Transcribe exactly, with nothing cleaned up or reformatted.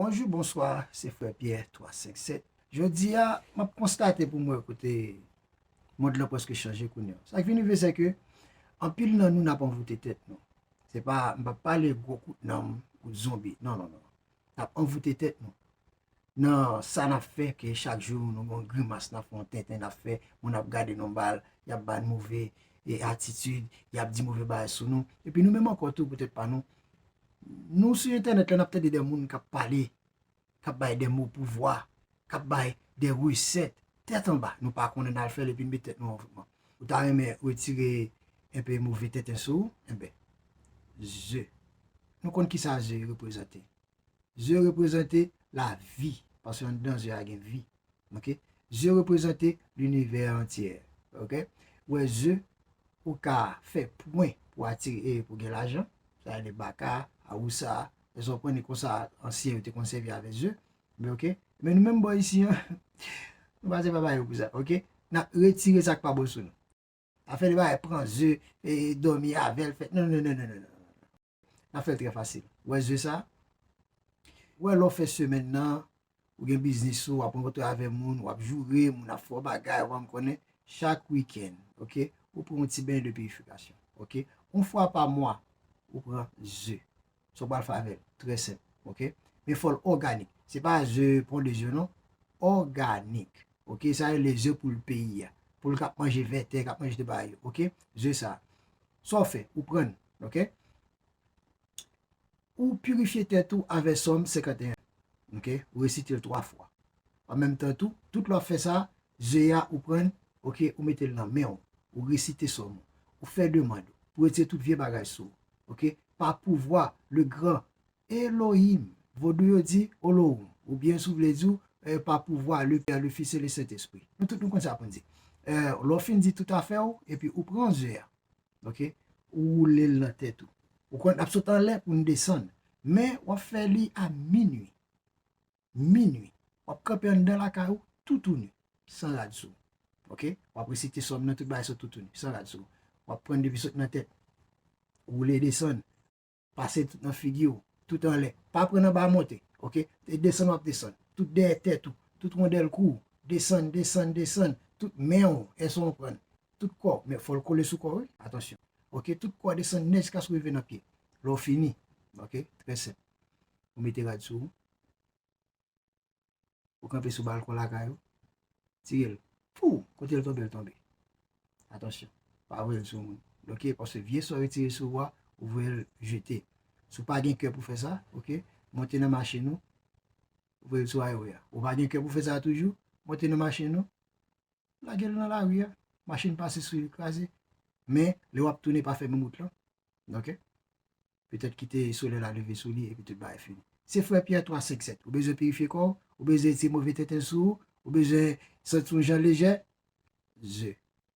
Bonjou, bonswa, se frè Pyè twa senk sèt. Jodi a, m ap konstate pou m wè kote mond lan prèske chanje kounye a. Sa k vin rive, se ke anpil nan nou n ap anvoute tèt nou. Se pa, m p ap pale gwo kout nanm, kout zonbi. Non, non, non. N ap anvoute tèt nou. Nan sa n ap fè, ke chak jou nou gen yon grimas n ap fè, yon tenten n ap fè, moun ap gade nou mal, y ap ba n move, e, atitid, y ap di move bagay sou nou. Epi nou menm ankò tou, poutèt pa nou, nou sou entènèt la, n ap tande de moun k ap pale, k ap bay de mo pouvwa, k ap bay de resèt, tèt anba, nou pa konnen n al fè l epi n met tèt nou anvoutman. Ou ta renmen retire enpe move tenten sou ou? Enben, ze. Nou konn kisa ze reprezante. Ze reprezante lavi, paske anndan ze a gen vi. Oke? Ze reprezante linivè antyè. Oke? Ou wè ze, ou ka fè pwen pou atire, e pou gen lajan. Sa rele baka, awousa, e sa w konn konsa ansyen yo te konn sèvi avèk ze. Men oke? Men nou menm bò isi an, nou pa se pa ba yo pou sa, oke? N ap retire sa k pa bon sou nou. Afè de bagay pran ze, e, dòmi avè l, fè, non, non, non, non, non, non. N ap fè l trè fasil. Ou wè ze sa? Ou wè lè w fè semèn nan, ou gen biznis ou, w ap rankontre avè moun, w ap joure, moun ap fè w bagay, ou pa konnen, chak wikenn, oke, ou pran yon ti beny de pirifikasyon, oke? Yon fwa pa mwa, ou pran ze. Sa w pral fè avè l? Trè senp, oke? Men fò l òganik. Se pa ze pon de ze non. Òganik. Oke? Sa rele ze pou l peyi a. Pou l k ap manje vètè, k ap manje de bagay yo, oke? Ze sa. Sa w fè? Ou pran l, oke? Ou pirifye tèt ou avè Sòm senkanteyen. Oke? Ou resite l twa fwa. An menm tan tou, tout lè w ap fè sa, ze a ou pran l, oke, ou mete l nan men w. Ou resite Sòm ou. Ou fè demann ou. Pou retire tout vye bagay sou ou. Oke? Pa pouvwa, le gran Elohim. Vodou yo di Olohoum. Oubyen si w vle di w, eh, pa pouvwa, le Pè, le Fis e le Sentespri. Nou tout nou konn sa pou n di. Eh, lè w fin di tout afè w, epi ou pran ze a. Oke? Ou woule l nan tèt ou. Ou konn ap sot anlè pou n desann. Men w ap fè li a minui. Minui. W ap kanpe anndan lakay ou, toutouni, san rad sou ou. Oke? W ap resite Sòm nan, tout bagay sou toutouni, san rad sou ou. W ap pran depi sot nan tèt. Woule desann. Pase tout nan figi w, tout anlè. Pa pran anba, monte, oke? E desann w ap desann. Tout dèyè tèt ou, tout wondèl kou w, desann, desann, desann. Tout men w, èske w konprann? Tout kò w, men fò l kole sou kò w, wi, atansyon. Oke, tout kò w desann nèt jiskaske w rive nan pye. Lè w fini, oke, trè senp. Ou mete rad sou ou. Ou kanpe sou balkon lakay ou. Tire l. Pou! Kote l tonbe, l tonbe. Atansyon. Pa voye l sou moun. Oke? Paske vye sa w retire sou ou a, ou voye l jete. Si w pa gen kè pou fè sa, oke? Monte nan machin ou, voye l sou hayway a. Ou pa gen kè pou fè sa toujou, monte nan machin ou, lage l nan lari a. Machin pase sou li, kraze. Men, lè w ap tounen, pa fè menm wout lan. Oke? Petèt kite solèy la leve sou li epi tout bagay fini. Se frè Pyè twa senk sèt. Ou bezwen pirifye kò w, ou bezwen retire move tenten sou ou, ou bezwen santi w jan lejè, ze.